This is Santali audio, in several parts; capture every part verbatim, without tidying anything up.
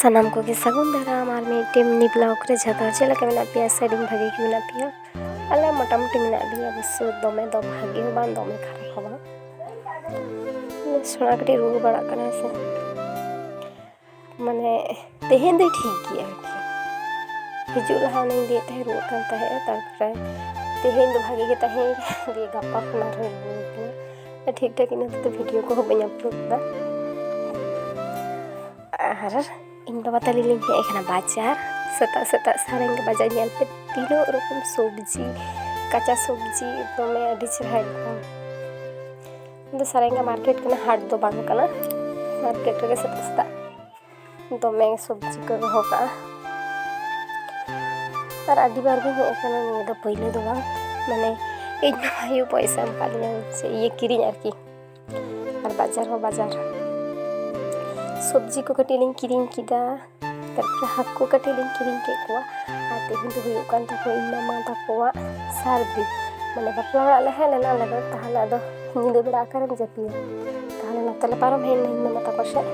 ᱥᱟᱱᱟᱢ ᱠᱚᱜᱮ ᱥᱟᱹᱜᱩᱱ ᱫᱟᱨᱟᱢ ᱟᱨ ᱢᱤᱫᱴᱮᱱ ᱢᱤᱱᱤ ᱵᱞᱚᱜ ᱨᱮ᱾ ᱡᱚᱛᱚ ᱦᱚᱲ ᱪᱮᱫ ᱞᱮᱠᱟ ᱢᱮᱱᱟᱜ ᱯᱮᱭᱟ? ᱥᱮ ᱟᱹᱰᱤ ᱵᱷᱟᱜᱮ ᱜᱮ ᱢᱮᱱᱟᱜ ᱯᱮᱭᱟ? ᱟᱞᱮ ᱢᱚᱴᱟᱢᱩᱴᱤ ᱢᱮᱱᱟᱜ ᱞᱮᱭᱟ, ᱚᱵᱚᱥᱥᱳ ᱫᱚᱢᱮ ᱫᱚ ᱵᱷᱟᱜᱮ ᱦᱚᱸ ᱵᱟᱝ, ᱫᱚᱢᱮ ᱠᱷᱟᱨᱟᱯ ᱦᱚᱸ ᱵᱟᱝ᱾ ᱥᱚᱱᱟ ᱠᱟᱹᱴᱤᱡ ᱨᱩᱣᱟᱹ ᱵᱟᱲᱟᱜ ᱠᱟᱱᱟ ᱥᱮ, ᱢᱟᱱᱮ ᱛᱮᱦᱮᱧ ᱫᱚᱭ ᱴᱷᱤᱠ ᱜᱮᱭᱟ ᱟᱨᱠᱤ᱾ ᱦᱤᱡᱩᱜ ᱞᱟᱦᱟ ᱩᱱᱤᱧ ᱞᱟᱹᱭᱮᱫ ᱛᱟᱦᱮᱸᱫ ᱨᱩᱣᱟᱹᱜ ᱠᱟᱱ ᱛᱟᱦᱮᱸᱫ, ᱛᱟᱨᱯᱚᱨᱮ ᱛᱮᱦᱮᱧ ᱫᱚ ᱵᱷᱟᱜᱮ ᱜᱮ ᱛᱟᱦᱮᱸ ᱠᱟᱱᱟ, ᱫᱤᱭᱮ ᱜᱟᱯᱟ ᱠᱷᱚᱱ ᱟᱨᱦᱚᱸ ᱨᱩᱣᱟᱹ ᱠᱟᱱᱟ᱾ ᱴᱷᱤᱠ ᱴᱷᱟᱠ ᱤᱱᱟᱹ ᱦᱚᱛᱮᱡ ᱛᱮ ᱵᱷᱤᱰᱤᱭᱳ ᱠᱚᱦᱚᱸ ᱵᱟᱹᱧ ᱟᱯᱞᱳᱰ ᱮᱫᱟ᱾ ᱟᱨ ᱤᱧ ᱵᱟᱵᱟ ᱛᱟᱞᱤᱧ ᱞᱤᱧ ᱦᱮᱡ ᱟᱠᱟᱱᱟ ᱵᱟᱡᱟᱨ᱾ ᱥᱮᱛᱟᱜ ᱥᱮᱛᱟᱜ ᱥᱟᱨᱮᱝᱜᱟ ᱵᱟᱡᱟᱨ ᱧᱮᱞ ᱯᱮ, ᱛᱤᱱᱟᱹᱜ ᱨᱚᱠᱚᱢ ᱥᱚᱵᱽᱡᱤ, ᱠᱟᱸᱪᱟ ᱥᱚᱵᱽᱡᱤ, ᱫᱚᱢᱮ ᱟᱹᱰᱤ ᱪᱮᱦᱨᱟ ᱮᱠᱫᱚᱢ᱾ ᱤᱧ ᱫᱚ ᱥᱟᱨᱮᱝᱜᱟ ᱢᱟᱨᱠᱮᱴ ᱠᱟᱱᱟ, ᱦᱟᱴ ᱫᱚ ᱵᱟᱝ ᱠᱟᱱᱟ᱾ ᱢᱟᱨᱠᱮᱴ ᱨᱮᱜᱮ ᱥᱮᱛᱟᱜ ᱥᱮᱛᱟᱜ ᱫᱚᱢᱮ ᱥᱚᱵᱽᱡᱤ ᱠᱚ ᱫᱚᱦᱚ ᱠᱟᱜᱼᱟ᱾ ᱟᱨ ᱟᱹᱰᱤ ᱵᱟᱨ ᱜᱤᱧ ᱦᱮᱡ ᱟᱠᱟᱱᱟ, ᱱᱤᱭᱟᱹ ᱫᱚ ᱯᱳᱭᱞᱳ ᱫᱚ ᱵᱟᱝ᱾ ᱢᱟᱱᱮ ᱤᱧ ᱢᱟ ᱟᱭᱳ ᱯᱚᱭᱥᱟ ᱮᱢ ᱠᱟᱜ ᱞᱤᱧᱟ, ᱪᱮᱫ ᱤᱭᱟᱹ ᱠᱤᱨᱤᱧ ᱟᱨᱠᱤ᱾ ᱟᱨ ᱵᱟᱡᱟᱨ ᱦᱚᱸ ᱵᱟᱡᱟᱨ, ᱥᱚᱵᱽᱡᱤ ᱠᱚ ᱠᱟᱹᱴᱤᱡ ᱞᱤᱧ ᱠᱤᱨᱤᱧ ᱠᱮᱫᱟ᱾ ᱛᱟᱨᱯᱚᱨᱮ ᱦᱟᱹᱠᱩ ᱠᱟᱹᱴᱤᱡ ᱞᱤᱧ ᱠᱤᱨᱤᱧ ᱠᱮᱫ ᱠᱚᱣᱟ᱾ ᱟᱨ ᱛᱮᱦᱮᱧ ᱫᱚ ᱦᱩᱭᱩᱜ ᱠᱟᱱ ᱛᱟᱠᱚᱣᱟ ᱤᱧ ᱢᱟᱢᱟ ᱛᱟᱠᱚᱣᱟᱜ ᱥᱟᱹᱨᱫᱤ, ᱢᱟᱱᱮ ᱵᱟᱯᱞᱟ ᱚᱲᱟᱜ ᱞᱮ ᱦᱮᱡ ᱞᱮᱱᱟ ᱟᱞᱮ ᱫᱚ᱾ ᱛᱟᱦᱚᱞᱮ ᱟᱫᱚ ᱧᱤᱫᱟᱹ ᱵᱮᱲᱟ ᱚᱠᱟᱨᱮᱢ ᱡᱟᱹᱯᱤᱫᱟ? ᱛᱟᱦᱚᱞᱮ ᱱᱚᱛᱮ ᱞᱮ ᱯᱟᱨᱚᱢ ᱦᱮᱡ ᱮᱱᱟ ᱤᱧ ᱢᱟᱢᱟ ᱛᱟᱠᱚ ᱥᱮᱫ᱾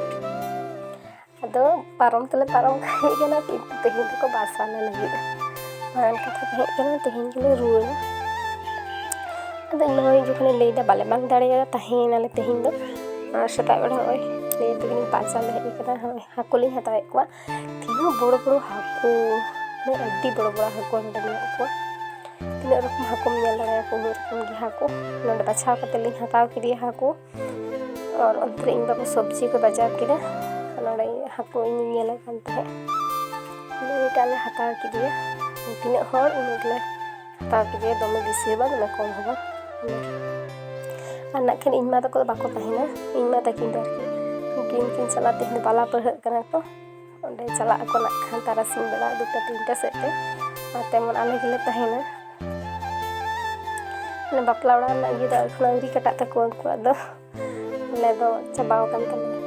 ᱟᱫᱚ ᱯᱟᱨᱚᱢ ᱛᱮᱞᱮ ᱯᱟᱨᱚᱢ ᱦᱮᱡ ᱠᱟᱱᱟ, ᱠᱤᱱᱛᱩ ᱛᱮᱦᱮᱧ ᱫᱚᱠᱚ ᱵᱟᱥᱟ ᱞᱮ ᱞᱟᱹᱜᱤᱫ᱾ ᱢᱟᱲᱟᱝ ᱠᱟᱛᱷᱟ ᱛᱟᱦᱮᱸ ᱠᱟᱱᱟ ᱛᱮᱦᱮᱧ ᱜᱮᱞᱮ ᱨᱩᱣᱟᱹᱲᱟ᱾ ᱟᱫᱚ ᱤᱧ ᱢᱟ ᱡᱚᱠᱷᱚᱱᱮ ᱞᱟᱹᱭᱫᱟ ᱵᱟᱞᱮ ᱵᱟᱝ ᱫᱟᱲᱮᱭᱟᱫᱟ, ᱛᱟᱦᱮᱸᱭᱮᱱᱟᱞᱮ ᱛᱮᱦᱮᱧ ᱫᱚ᱾ ᱟᱨ ᱥᱮᱛᱟᱜ ᱵᱮᱲᱟ ᱱᱚᱜᱼᱚᱭ ᱞᱟᱹᱭ ᱛᱮᱜᱮᱞᱤᱧ ᱵᱟᱥᱟ ᱞᱮ ᱦᱮᱡ ᱠᱟᱱᱟ᱾ ᱦᱚᱸᱜᱼᱚᱭ ᱦᱟᱹᱠᱩ ᱞᱤᱧ ᱦᱟᱛᱟᱣᱮᱫ ᱠᱚᱣᱟ, ᱛᱤᱱᱟᱹᱜ ᱵᱚᱲᱚ ᱵᱚᱲᱚ ᱦᱟᱹᱠᱩ, ᱢᱟᱱᱮ ᱟᱹᱰᱤ ᱵᱚᱲᱚ ᱵᱚᱲᱚ ᱦᱟᱹᱠᱩ ᱱᱚᱰᱮ ᱢᱮᱱᱟᱜ ᱠᱚᱣᱟ᱾ ᱛᱤᱱᱟᱹᱜ ᱨᱚᱠᱚᱢ ᱦᱟᱹᱠᱩᱢ ᱧᱮᱞ ᱫᱟᱲᱮᱭᱟᱠᱚᱣᱟ, ᱩᱱᱟᱹᱜ ᱨᱚᱠᱚᱢ ᱜᱮ ᱦᱟᱹᱠᱩ᱾ ᱱᱚᱰᱮ ᱵᱟᱪᱷᱟᱣ ᱠᱟᱛᱮ ᱞᱤᱧ ᱦᱟᱛᱟᱣ ᱠᱮᱫᱮᱭᱟ ᱦᱟᱹᱠᱩ᱾ ᱟᱨ ᱚᱱᱛᱮ ᱨᱮ ᱤᱧ ᱵᱟᱵᱟ ᱥᱚᱵᱽᱡᱤ ᱠᱚ ᱵᱟᱡᱟᱨ ᱠᱮᱫᱟ᱾ ᱟᱨ ᱱᱚᱰᱮ ᱦᱟᱹᱠᱩ ᱤᱧ ᱧᱮᱞᱮ ᱠᱟᱱ ᱛᱟᱦᱮᱸᱫ, ᱩᱱᱤ ᱢᱤᱫᱴᱟᱝ ᱞᱮ ᱦᱟᱛᱟᱣ ᱠᱮᱫᱮᱭᱟ᱾ ᱛᱤᱱᱟᱹᱜ ᱦᱚᱲ ᱩᱱᱟᱹᱜ ᱞᱮ ᱦᱟᱛᱟᱣ ᱠᱮᱫᱮᱭᱟ, ᱫᱚᱢᱮ ᱵᱮᱥᱤ ᱦᱚᱸ ᱵᱟᱝ, ᱫᱚᱢᱮ ᱠᱚᱢ ᱦᱚᱸ ᱵᱟᱝ᱾ ᱟᱨ ᱱᱟᱜ ᱠᱷᱟᱱ ᱤᱧ ᱢᱟ ᱛᱟᱠᱚ ᱫᱚ ᱵᱟᱠᱚ ᱛᱟᱦᱮᱱᱟ, ᱤᱧ ᱢᱟ ᱛᱟᱹᱠᱤᱱ ᱫᱚ ᱟᱨᱠᱤ ᱩᱱᱠᱤᱱ ᱠᱤᱱ ᱪᱟᱞᱟᱜ, ᱛᱮᱦᱮᱧ ᱫᱚ ᱵᱟᱞᱟ ᱯᱟᱹᱲᱦᱟᱹᱜ ᱠᱟᱱᱟ ᱠᱚ᱾ ᱚᱸᱰᱮ ᱪᱟᱞᱟᱜ ᱟᱠᱚ ᱱᱟᱜ ᱠᱷᱟᱱ ᱛᱟᱨᱟᱥᱤᱧ ᱵᱮᱲᱟ ᱫᱩᱴᱟ ᱛᱤᱱᱴᱟ ᱥᱮᱫ ᱛᱮ᱾ ᱟᱨ ᱛᱮᱢᱚᱱ ᱟᱞᱮ ᱜᱮᱞᱮ ᱛᱟᱦᱮᱱᱟ᱾ ᱢᱟᱱᱮ ᱵᱟᱯᱞᱟ ᱚᱲᱟᱜ ᱨᱮᱱᱟᱜ ᱤᱭᱟᱹ ᱫᱚ ᱮᱠᱷᱚᱱᱳ ᱟᱹᱣᱨᱤ ᱠᱟᱴᱟᱜ ᱛᱟᱠᱚᱣᱟ ᱩᱱᱠᱩᱣᱟᱜ ᱫᱚ᱾ ᱟᱞᱮ ᱫᱚ ᱪᱟᱵᱟᱣ ᱟᱠᱟᱱ ᱛᱟᱞᱮᱭᱟ᱾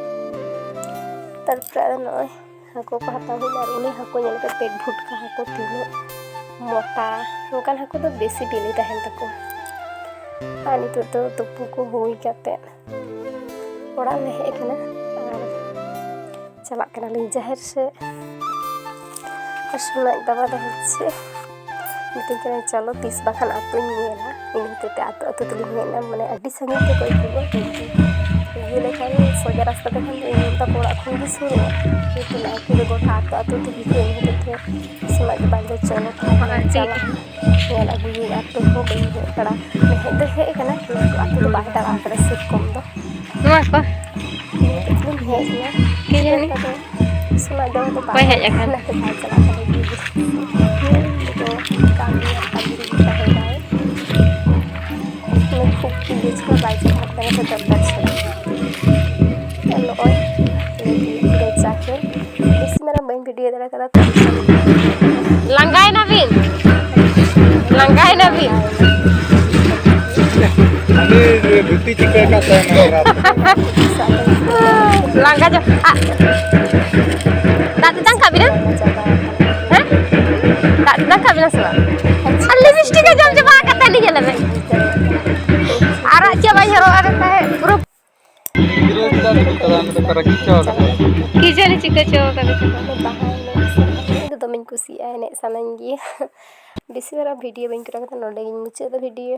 ᱛᱟᱨᱯᱚᱨᱮ ᱟᱫᱚ ᱱᱚᱜᱼᱚᱭ ᱦᱟᱹᱠᱩ ᱠᱚ ᱦᱟᱛᱟᱣ ᱦᱩᱭᱱᱟ, ᱟᱨ ᱩᱱᱤ ᱦᱟᱹᱠᱩ ᱧᱮᱞ ᱯᱮ, ᱯᱮᱴ ᱵᱷᱩᱴᱠᱟ ᱦᱟᱹᱠᱩ ᱛᱤᱱᱟᱹᱜ ᱢᱚᱴᱟ, ᱚᱱᱠᱟᱱ ᱦᱟᱹᱠᱩ ᱫᱚ ᱵᱮᱥᱤ ᱵᱤᱞᱤ ᱛᱟᱦᱮᱱ ᱛᱟᱠᱚᱣᱟ᱾ ᱟᱨ ᱱᱤᱛᱚᱜ ᱫᱚ ᱛᱩᱯᱩ ᱠᱚ ᱦᱩᱭ ᱠᱟᱛᱮ ᱚᱲᱟᱜ ᱞᱮ ᱦᱮᱡ ᱟᱠᱟᱱᱟ᱾ ᱟᱨ ᱪᱟᱞᱟᱜ ᱠᱟᱱᱟᱞᱤᱧ ᱡᱟᱦᱮᱨ ᱥᱮᱫ᱾ ᱟᱨ ᱥᱚᱱᱟ ᱟᱡ ᱵᱟᱵᱟ ᱫᱚ ᱦᱚᱪᱪᱷᱮ ᱢᱤᱛᱟᱹᱧ ᱠᱟᱱᱟᱭ, "ᱪᱚᱞᱚ, ᱛᱤᱥ ᱵᱟᱠᱷᱟᱱ ᱟᱹᱛᱩᱧ ᱧᱮᱞᱟ᱾" ᱤᱱᱟᱹ ᱦᱚᱛᱮᱡ ᱛᱮ ᱟᱹᱛᱩ ᱟᱹᱛᱩ ᱛᱮᱞᱤᱧ ᱦᱮᱡ ᱮᱱᱟ, ᱢᱟᱱᱮ ᱟᱹᱰᱤ ᱥᱟᱺᱜᱤᱧ ᱛᱮᱠᱚ ᱟᱹᱜᱩᱣᱟ, ᱠᱤᱱᱛᱩ ᱤᱭᱟᱹ ᱞᱮᱠᱷᱟᱱ ᱥᱚᱡᱟ ᱨᱟᱥᱛᱟ ᱛᱮᱠᱷᱟᱱ ᱫᱚ ᱤᱧ ᱛᱟᱠᱚ ᱚᱲᱟᱜ ᱠᱷᱚᱱ ᱜᱮ ᱥᱩᱨᱩᱜᱼᱟ, ᱠᱤᱱᱛᱩ ᱱᱟᱭᱠᱮ ᱫᱚ ᱜᱚᱴᱟ ᱟᱹᱛᱩ ᱟᱹᱛᱩ ᱛᱮᱜᱮ ᱠᱚ ᱤᱫᱤ ᱠᱚ ᱛᱟᱦᱮᱸᱫ᱾ ᱥᱚᱱᱟ ᱟᱡ ᱵᱟᱵᱟ ᱫᱚ ᱪᱚᱞᱚ ᱛᱟᱦᱚᱞᱮ ᱦᱚᱸᱜᱼᱚᱭ ᱪᱟᱞᱟᱜ ᱧᱮᱞ ᱟᱹᱜᱩᱭᱟᱹᱧ, ᱟᱨ ᱛᱚᱵᱩ ᱵᱟᱹᱧ ᱦᱮᱡ ᱫᱟᱲᱮᱭᱟᱜᱼᱟ᱾ ᱦᱮᱡ ᱫᱚ ᱦᱮᱡ ᱟᱠᱟᱱᱟ, ᱠᱤᱱᱛᱩ ᱟᱹᱛᱩ ᱫᱚ ᱵᱟᱭ ᱫᱟᱬᱟ ᱟᱠᱟᱫᱟ ᱥᱮᱨᱚᱠᱚᱢ ᱫᱚ᱾ ᱱᱚᱣᱟ ᱠᱚ ᱤᱧ ᱦᱮᱡ ᱮᱱᱟ᱾ ᱠᱤ ᱡᱟᱹᱱᱤ? ᱥᱚᱱᱟ ᱫᱚ ᱵᱟᱭ ᱚᱠᱚᱭ ᱦᱮᱡ ᱟᱠᱟᱱ? ᱚᱱᱟᱛᱮ ᱵᱟᱭ ᱪᱟᱞᱟᱜ ᱠᱟᱱᱟ᱾ ᱩᱱᱤ ᱫᱚ ᱠᱟᱹᱢᱤ ᱟᱨ ᱠᱟᱹᱢᱤ ᱨᱮᱜᱮ ᱛᱟᱦᱮᱱᱟᱭ᱾ ᱩᱱᱤ ᱠᱷᱩᱵ ᱤᱭᱟᱹ ᱪᱷᱟᱲᱟ ᱵᱟᱭ ᱪᱟᱞᱟᱜ ᱠᱟᱱᱟ, ᱥᱮ ᱫᱚᱨᱠᱟᱨ ᱪᱷᱟᱲᱟ᱾ ᱟᱨ ᱱᱚᱜᱼᱚᱭ ᱤᱧ ᱫᱚ ᱪᱟ ᱠᱷᱮᱞ ᱵᱮᱥᱤ ᱢᱟᱨᱟᱝ ᱵᱟᱹᱧ ᱵᱷᱤᱰᱤᱭᱳ ᱫᱟᱲᱮ ᱠᱟᱫᱟ, ᱛᱚ ᱞᱟᱸᱜᱟᱭᱮᱱᱟ ᱵᱤᱱ? ᱞᱟᱸᱜᱟᱭᱮᱱᱟ ᱵᱤᱱ? ᱟᱹᱰᱤ ᱫᱷᱩᱛᱤ ᱪᱤᱠᱟᱹ ᱠᱟᱜ ᱛᱟᱭᱟ ᱱᱚᱣᱟ ᱨᱟᱛ? ᱞᱟᱸᱜᱟ ᱪᱟᱵᱟ᱾ ᱟ-, ᱫᱟᱜ ᱛᱮᱛᱟᱝ ᱠᱟᱜ ᱵᱤᱱᱟ? ᱦᱮᱸ? ᱫᱟᱜ ᱛᱮᱛᱟᱝ ᱠᱟᱜ ᱵᱤᱱᱟ ᱥᱮ ᱵᱟᱝ? ᱟᱨ ᱞᱤᱯᱤᱥᱴᱤᱠ ᱮ ᱡᱚᱢ ᱪᱟᱵᱟ ᱟᱠᱟᱫ ᱛᱟᱭ, ᱱᱤᱭᱟᱹ ᱧᱮᱞ ᱞᱮ ᱵᱮᱱ᱾ ᱟᱨᱟᱜ ᱪᱮᱫ ᱵᱟᱭ ᱧᱮᱞᱚᱜ ᱠᱟᱱ ᱛᱟᱦᱮᱸᱫ, ᱯᱩᱨᱟᱹ ᱜᱤᱫᱽᱨᱟᱹ ᱪᱮᱫᱟᱜ ᱫᱩᱲᱩᱵ ᱠᱟᱫᱟ, ᱚᱸᱰᱮ ᱫᱚᱠᱚ ᱨᱟᱹᱜᱤ ᱦᱚᱪᱚ ᱠᱟᱫᱟ᱾ ᱠᱤ ᱡᱟᱹᱱᱤ ᱪᱤᱠᱟᱹ ᱪᱚ ᱠᱟᱫᱟ ᱪᱚ᱾ ᱵᱟᱦᱟ ᱮᱱᱮᱡ ᱥᱮᱨᱮᱧ ᱤᱧ ᱫᱚ ᱫᱚᱢᱮᱧ ᱠᱩᱥᱤᱭᱟᱜᱼᱟ, ᱮᱱᱮᱡ ᱥᱟᱱᱟᱧ ᱜᱮᱭᱟ᱾ ᱵᱮᱥᱤ ᱢᱟᱨᱟᱝ ᱵᱷᱤᱰᱤᱭᱳ ᱵᱟᱹᱧ ᱠᱚᱨᱟᱣ ᱠᱟᱫᱟ, ᱱᱚᱸᱰᱮ ᱜᱤᱧ ᱢᱩᱪᱟᱹᱫ ᱮᱫᱟ ᱵᱷᱤᱰᱤᱭᱳ᱾